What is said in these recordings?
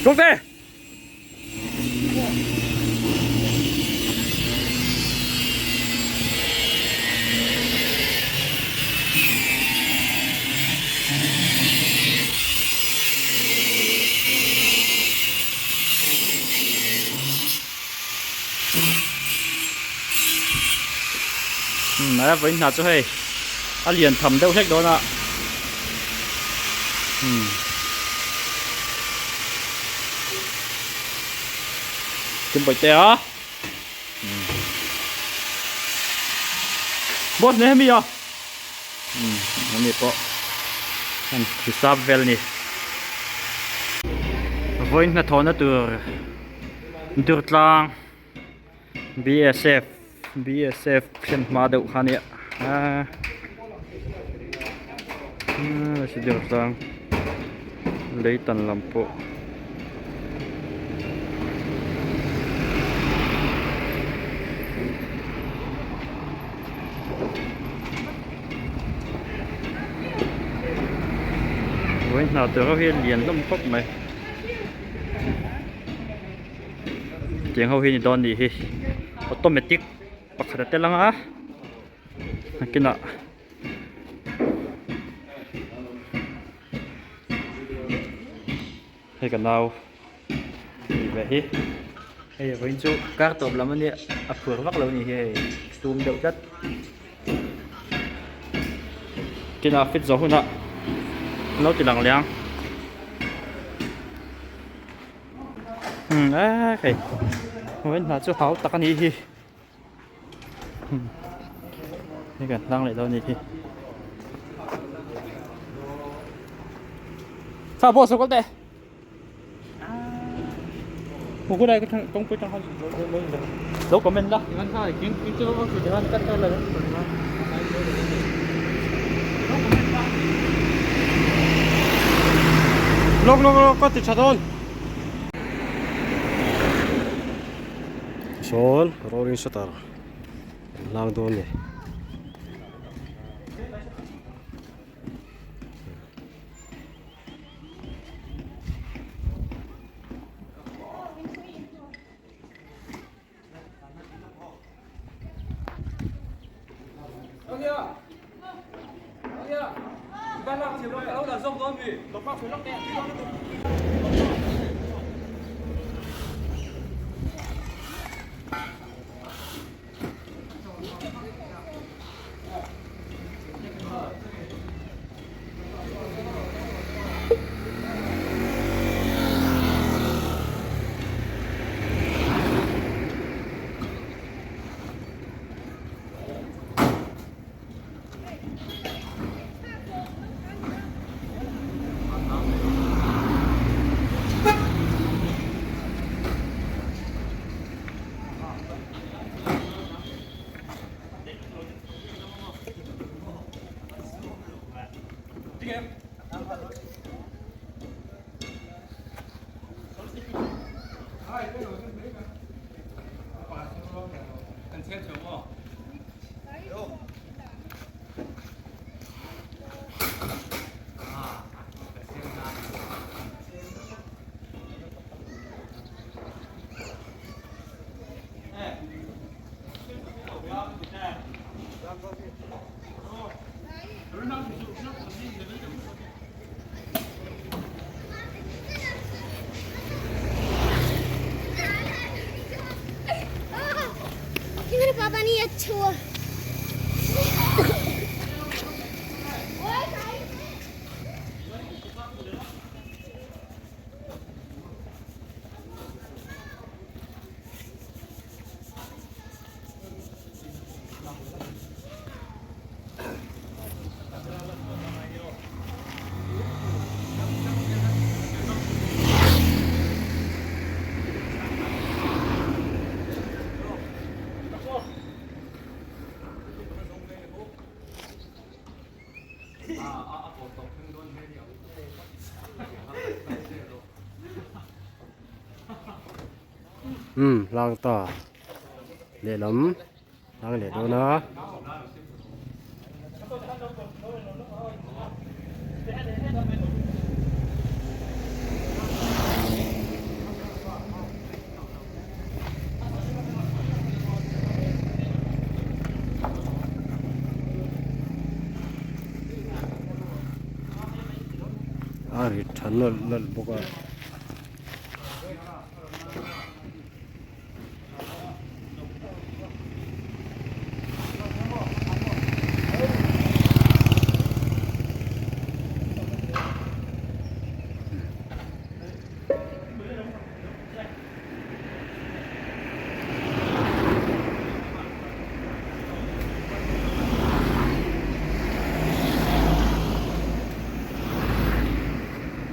Tluangte! Umm a vawiin hna chu hei a lian tham deuh hlek dawn a umm Kimbawitea umm boss nei hemi a umm ani pawh an hisap vel a ni vawiin hnathawhna tur Durtlang BSF BSF thlen hma deuh kha ania aaa Durtlang leitan lam pawh. Vawiin hna tur ho hi a lian hlawm khawp mai. Tiang ho hi ni dawn nih hi automatic pakhat a tel ang a nakinah hei ka nau ni ve hi hei vawiin chu kar tawp lam ania a phur vak lo nih hi hei tum deuh tlat tinah fit zawh hunah an lo ti lang leh ang umm eee hei vawiin hna chu hau tak a nih hi hei kan hlang leh dawn a nih hi kha boss lo kal teh. Lo comment la. Lawk lawk lawk ka ti tha dawn. Sawn rolling shutter an hlang dawn ni. Umm hlang ta lehlam hlang leh dawn a. tha nawlh nawlh bawk a.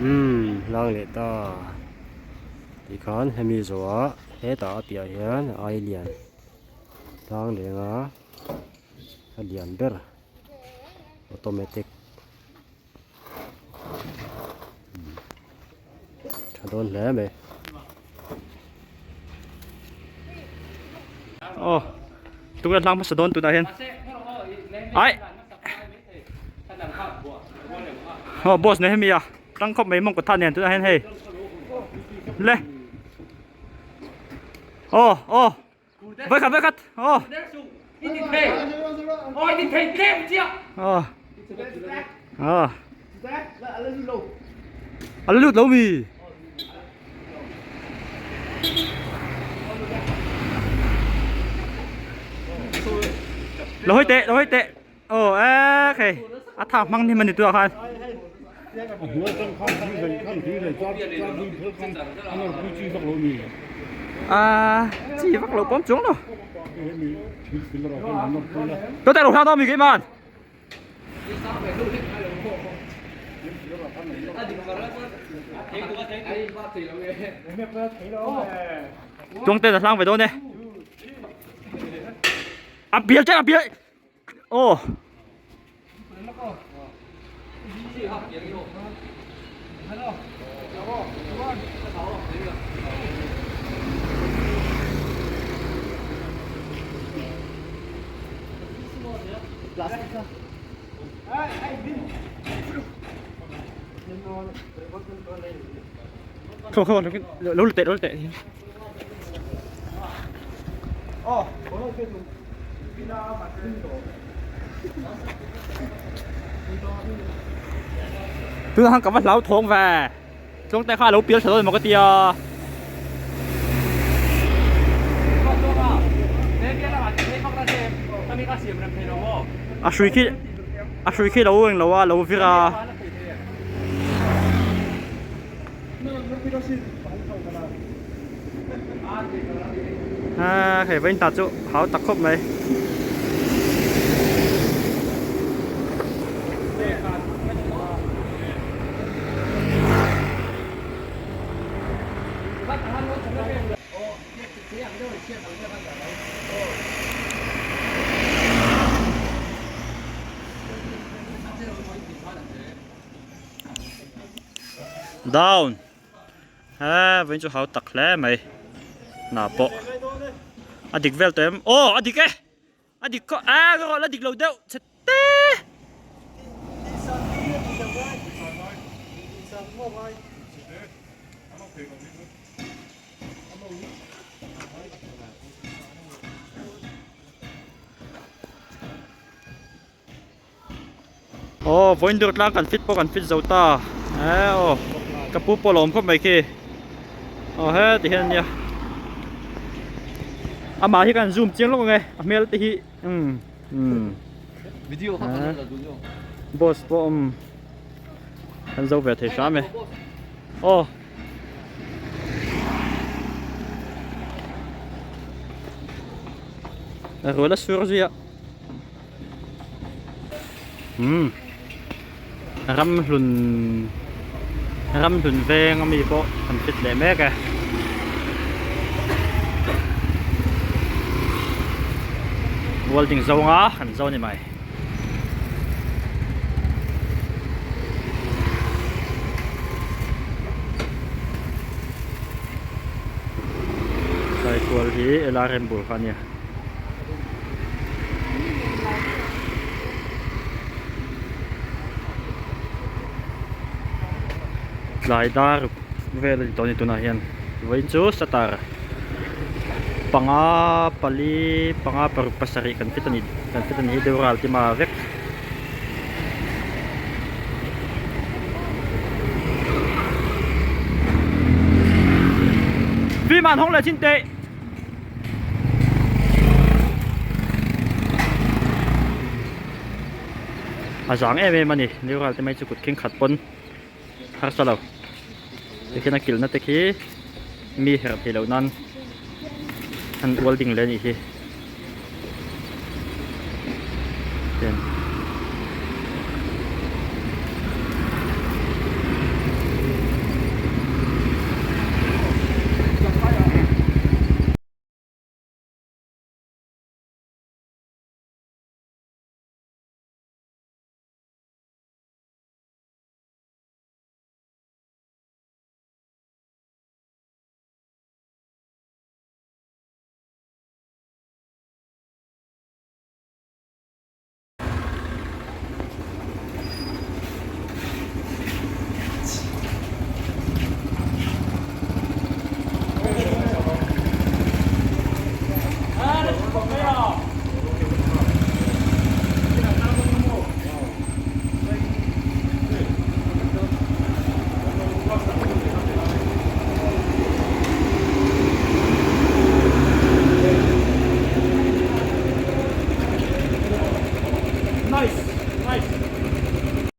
Umm hlang leh ta tikhan hemi zawhah hetah a piah hian ai lian tlang leng a a lian ber automatic. Tha dawn hle mai. Aw tunge hlang hmasa dawn tunah hian ai aw boss nei hemi a tang khawp mai mawngkaw tha nen tunah hian hei le aw aw. Vai khat vai khat aw. Aw. Aw. A la lut lo mi. Lo hoi teh lo hoi teh. Aw e khei a thak hmang ni mani tu ah khan. A chi vak lo pawm chuang lo. Tôi tại đồ thang to mi cái màn. Chuang tên là sang về đâu nè. À bia chắc là bia. Aw. Không không, lo tệ lo tệ. Tuna khan ka va hlau thawng ve tlawng te kha a lo pial tha dawn emaw ka tia. A hrui khi a hrui khi lo englo a lo vir a. A hei vawiin ta chu hau tak khawp mai. Down he vawiin chu hau tak hle mai hna pawh a dik vel tawh em aw a dik e a dik khaw a ka rawh la dik lo deuh chhe te Aw vawiin dur tlang kan fit pawh kan fit zo ta e aw ka pu pawh a lawm khawp mai khi aw heti hian ania amah hi kan zoom chiang lawk ang e a hmel te hi umm umm boss pawh umm kan zo ve thei hram e aw. Rual a sur zui a. Umm ramhlun ramhlun veng ami pawh an fit leh mek e. Welding zawnga an zo ni mai. Saikual hi LRM bul kha a nia. Tlai dar vel a ni tawh a ni tunah hian vawiin chu shutter panga pali panga paruk pasarih kan fit a ni kan fit a ni hi deuh ral tima vek. Fiman hawng leh chin teh. A zang em em a ni new ral te mai chu kut khing khat pawn harsa lo tikhian a kilhna te khi mi herh theih loh nan an ual ding leh a nih hi.